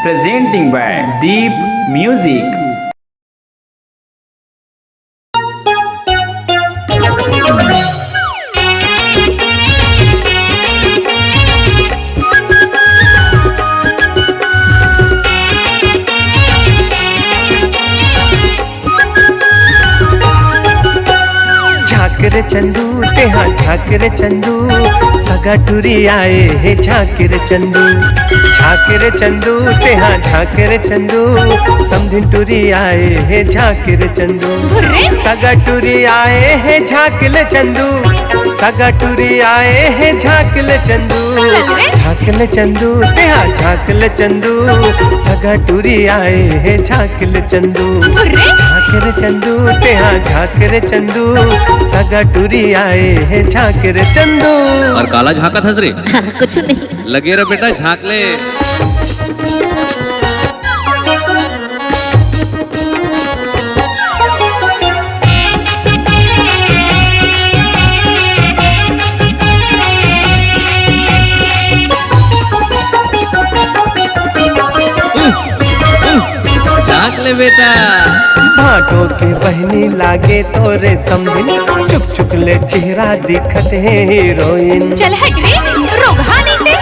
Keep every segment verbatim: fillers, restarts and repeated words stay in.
Presenting by Deep Music। झांक रे चंदू, तेहा झांक रे चंदू, सगा टुरी आए हे झांक रे चंदू। झांक रे चंदू, तेहा झांक रे चंदू, समधिन टुरी आए हे झांक रे चंदू। धुर्रे। सगा टुरी आए हे झांक ले चंदू, सगा टुरी आए हे झांक ले चंदू। चल रे। झांक ले चंदू, तेहा झांक ले चंदू, सगा टुरी आए हे झांक ले चंदू। धुर्रे। झांक रे चंदू, तेहा झांक रे चंदू, सगा टुरी आए हे झांक रे चंदू। अउ काला झांकत हस रे? कुछ नहीं। लगे रह बेटा, झांक ले। झांक ले बेटा। भांटो के बहिनी लागे तोरे समधिन, चुक चुक ले चेहरा दिखत हे हीरोइन। चल हट रे, रोगहा नहीं ते।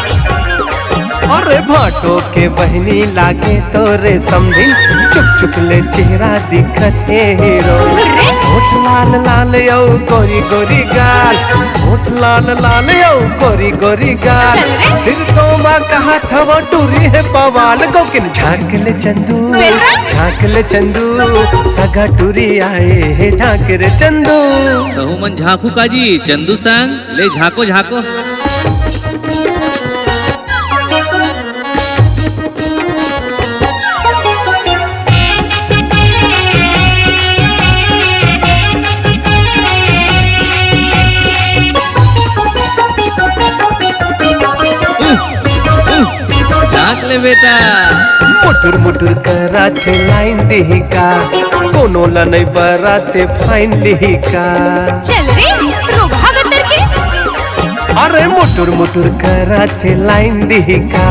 अरे भांटो के बहिनी लागे तोरे समधिन, चुक चुक ले चेहरा दिखत हे हीरोइन। अरे। होठ लाल लाल अउ गोरी गोरी गाल, होठ लाल लाल अउ गोरी गोरी गाल। चल रे। सिर तो मा कहा थवा टुरी हे पवाल, गोकिन झांक ले चंदू, बेटा। झांक ले चंदू, सगा टुरी आए हे झांक रे चंदू। तहू मन झांकू काजी चंदू संग, ले झांको झांको। झांक ले बेटा। मुटुर मुटुर करत हे लाइन दिही का, कोनो ला नइ बराते फाइन लिही का। चल रे, रोगहा गतर के। अरे मुटुर मुटुर करत हे लाइन दिही का,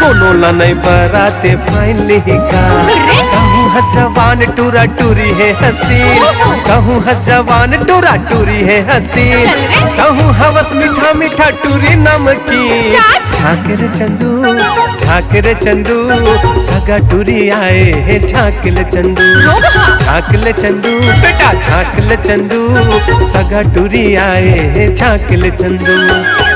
कोनो ला नइ बराते फाइन लिही का। अरे। कहूँ ह जवान टूरा टूरी हे हसीन, ओहो। कहूँ ह जवान टूरा टूरी हे हसीन, चल रे। कहूँ हवस मीठा मीठा टूरी नमकीन। चाट। झांक रे चंदू, झांक रे चंदू, सगा टूरी आए हे झांक ले चंदू। रोगहा। झांक ले चंदू, बेटा झांक ले चंदू, सगा टूरी आए हे झांक ले चंदू।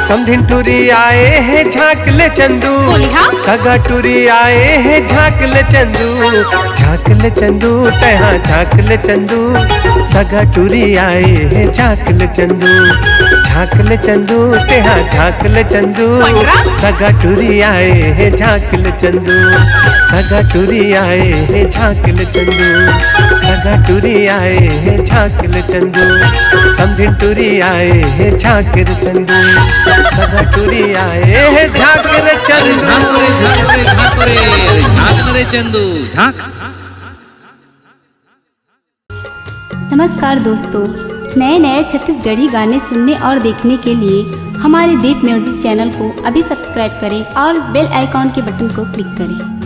समधिन टूरी आए हे झांक ले चंदू। बोलिहा। सगा टूरी आए हे झांक ले चंदू। झांक ले चंदू, तेहा झांक ले चंदू, सगा टूरी आए हे झांक ले चंदू। झांक ले चंदू, तेहा झांक ले चंदू, पंडरा। सगा टूरी आए हे झांक ले चंदू। सगा टूरी आए हे झांक ले चंदू, सगा टूरी आए हे झांक ले चंदू। समधिन टूरी आए हे झांक रे चंदू, सगा टूरी आए हे झांक रे अरे चंदू। झांको रे, झांको रे, झांको रे, अरे झांक रे चंदू, झांक। नमस्कार दोस्तों, नए नए छत्तीसगढ़ी गाने सुनने और देखने के लिए हमारे दीप म्यूजिक चैनल को अभी सब्सक्राइब करें और बेल आइकॉन के बटन को क्लिक करें।